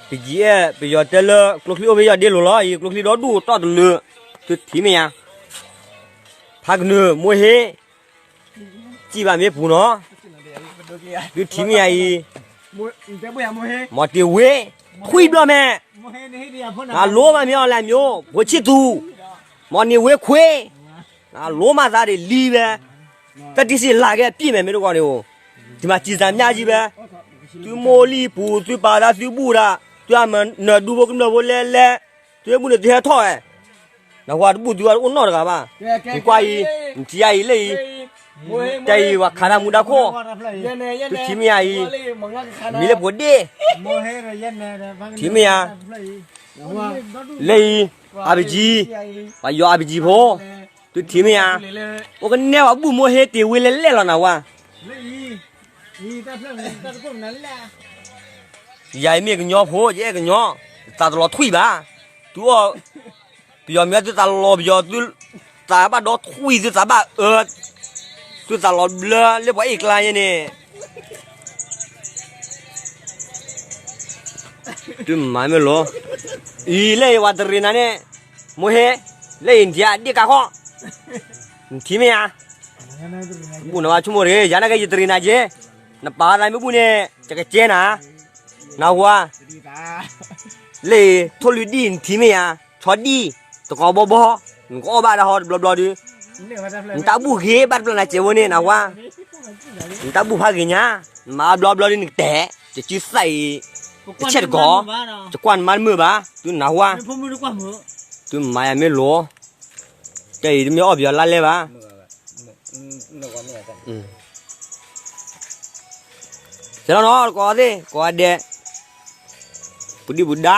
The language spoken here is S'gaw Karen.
ပယီၤအဲၣ် ပယီၤတဲလၢ ကျိချံအိၣ်ဖဲယီၤဒ့လိၤလီၤအံၤ ကျိချံဒီဒူၣ်တီၢ်တလၢာ်, သုထံၣ်မ့ၢ်ဧါ, ဖးကနၢၤ မိၢ်ဟ့ၣ်, စံးဘၣ်မ့ၢ်ပူၤနီၤ, သုထံၣ်မ့ၢ်ဧါအံၤ, မီၤတ့ၤဝ့, ထွံၣ်ဘျီမဲာ်, နလိမးမ့ၢ်အီၤလဲၣ်မ့ၢ်, ဖိဆံၣ်သူ, မီၤန့ၢ်ဝ့ခွ့, နလိမးသးဒ်လံဝဲ, တၢ်တံၢ်စံးလၢ်ကဲအပျ့ၢ်မဲာ်မ့ၢ်တကီၢ်န့ၣ်အိၣ်, တမၤစံးစၢ်မညါကံဘဲ, သုမိၢ်လံၢ်ပူၤ သုပာ်သးသုဘူၣ်တၢ်, သုအမၤနၢၤဒူဖိကမျၢၢ်ဖိလဲၣ်လဲၣ်, သုဟဲဘူၣ်န့ၣ်သုဟဲထီၣ်ဝဲ, နကွၢ်တဘူၣ်သုအအိၣ်နီတဂၤဘၣ်, နကွၢ်အံၤ, နထံၣ်အံၤလၢအံၤ, တဲအံၤပှၤခးတၢ်မူဒါခိၣ်, သုထံၣ်မ့ၢ်ဧါအံၤ, မံၤလၢပှဲၤဒ့ၣ်, ထံၣ်မ့ၢ်ဧါ, လၢအံၤ, ပယီၤအပကံဖိ, သုထံၣ်မ့ၢ်ဧါ, အိၣ်ကနဲပှၤဘူၣ်မိၢ်ဟ့ၣ်တ့ၤဝ့လဲၣ်လဲၣ်လီၤနဝါ ယၤအံၤမ့ၢ်ကညီဖိ ယအဲၣ်ကညီ, သးတလီၤထွံၣ်ဘၣ်, သုအီၣ်, ပယီၤမ့ၢ်သုသးလီၤပယီၤ, သုသးဘၣ်ဒီထွံၣ် သုသးဘၣ်အၢ, သုသးလီၤဘျၢလၢပှၤအ့ၣ်ကျါယဲန့ၣ်, သုမၤမ့ၢ်လိၤ, အံၤလၢအံၤပှၤတရံးနၤန့ၣ်, မိၢ်ဟ့ၣ်, လၢအံၤနထံၣ်အဒ့ၣ်ကါခီၣ်, နထံၣ်မ့ၢ်ဧါ, ဘူၣ်နဝါဆိကမိၣ်တဂ့ၤ, ယၤနာ်က့ယတရံးနၤက့, နပာ်သးမ့ၢ်ဘူၣ်န့ၣ် ယကကဲနၤ, နဝါ, လၢအံၤ ထိၣ်လွံၢ်ဒံၣ်နထံၣ်မ့ၢ်ဧါ, ဆီဒံၣ်, တကိးဘီဘီ, နကအီၣ်ဘၣ်တၢ်ဟီတဘျီဘျီဒုး, နတၢ်ဘူၣ်ဂ့ၤဘၣ်တဖျၢၣ်နၤစဲးဖိန့ၣ် နဝါ, နတၢ်ဘူၣ်ဖးဂ့ၤညါ, နမၤအဘျီဘျီဒုးနကတဲာ်, ယစုသးအံၤ, တဆဲးတကီး, ယကွၢ်နမါတမုာ်ဘၣ်, သုနဝါ, သုမၤယၤမ့ၢ်လိၤ, ကဲအံၤတမ့ၢ်အီၣ်ပယီၤလါလဲဘၣ်, ကဲလီၤနီၤ တကိးသ့ၣ် ကိးဂၤဒဲး, ပူၤဒံၣ်ပူၤဒါ